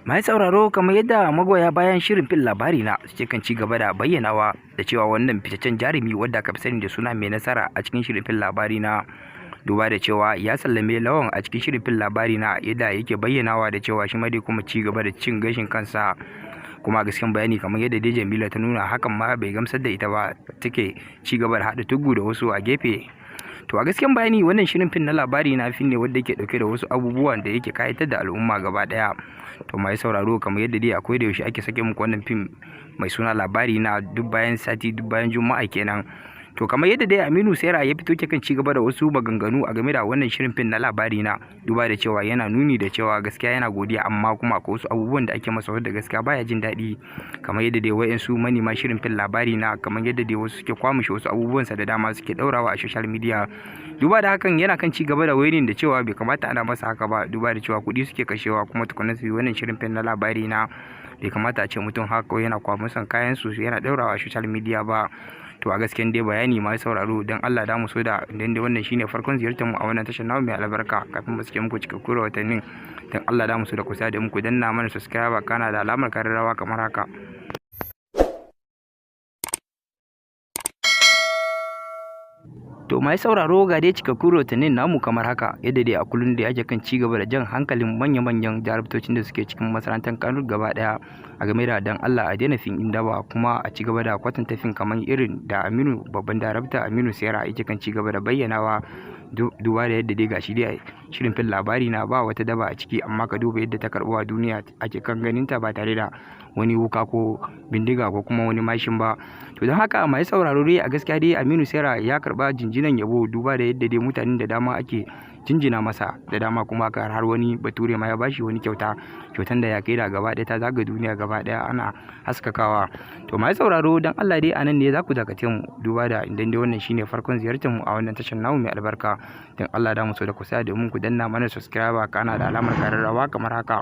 Mai sauraro, kamar yadda magoya bayan shirin fim Labari Na suke kan ci gaba da bayyanawa da cewa wannan fitaccen jarumi wadda aka fi sani da suna Mai Nasara a cikin shirin fim Labari Na, duba da cewa ya sallame Lawan a cikin shirin fim Labari Na, yadda yake bayyanawa da cewa shi ma dai kuma ci gaba da cin gashin kansa. Kuma gaskiyan bayani, kamar yadda dai Jamila ta nuna, hakan ma bai gamsar da ita ba, take ci gaba da haɗa tugu da wasu a gefe. To, a gaskiyan bayani, wannan shirin fim na Labari Na fim ne wanda yake dauke da wasu abubuwan da yake kayatar da al'umma gaba daya. To, mai sauraro, kamar yadda dai akwai da yaushe ake sake muku wannan fim mai suna Labari Na duk bayan sati, duk bayan Juma'a kenan. To, kamar yadda dai Aminu Saira ya fito kan ci gaba da wasu maganganu a game da wannan shirin fim na Labari Na, duba da cewa yana nuni da cewa gaskiya yana godiya, amma kuma akwai wasu abubuwan da ake masa wanda gaskiya baya jin daɗi, kamar yadda dai wayansu manema shirin fim Labari Na, kamar yadda dai wasu suke kwamushe wasu abubuwansa da dama suke ɗaurawa a social media. Duba da hakan, yana kan ci gaba da wayanin da cewa bai kamata ana masa haka ba, duba da cewa kuɗi suke kashewa kuma tukunna su yi wannan shirin fim na Labari Na. Bai kamata a ce mutum haka yana kwamusan kayan su yana ɗaurawa a social media ba. To, a gaskiyan dai bayani, masu sauraro, dan Allah da mu so da idan dai wannan shine farkon ziyartar mu a wannan tashar namu mai albarka, kafin mu sake muku cikakkun rahotannin, dan Allah da mu so da kusa da muku danna mana subscribe kana da alamar kararrawa kamar haka. To, mai sauraro, ga dai cikakkun rahotannin namu kamar haka, yadda dai a kullum da ake kan cigaba da jan hankalin manya-manyan jarumtocin da suke cikin masana'antar Kano gaba daya a game da dan Allah a daina fim inda ba kuma a ci gaba da kwatanta fim kamar irin da Aminu, babban darakta Aminu Saira, yake kan ci gaba da bayyanawa, duba da yadda dai gashi dai shirin fim Labari Na ba wata daba a ciki, amma ka duba yadda ta karɓu a duniya, ake kan ganin ta ba tare da wani wuka ko bindiga ko kuma wani mashin ba. To, don haka, mai sauraro dai, a gaskiya dai Aminu Saira ya karba jinjinan yabo, duba da yadda dai mutanen da dama ake jinjina masa da dama, kuma har wani bature ma ya bashi wani kyauta, kyautan da ya kai da gaba ɗaya ta zaga duniya gaba ɗaya ana haskakawa. To, mai sauraro, dan Allah dai anan ne za ku dakace mu, duba da idan dai wannan shine farkon ziyartar mu a wannan tashar namu mai albarka, dan Allah da mu so da ku sa domin ku danna mana subscribe kana da alamar kararrawa kamar haka.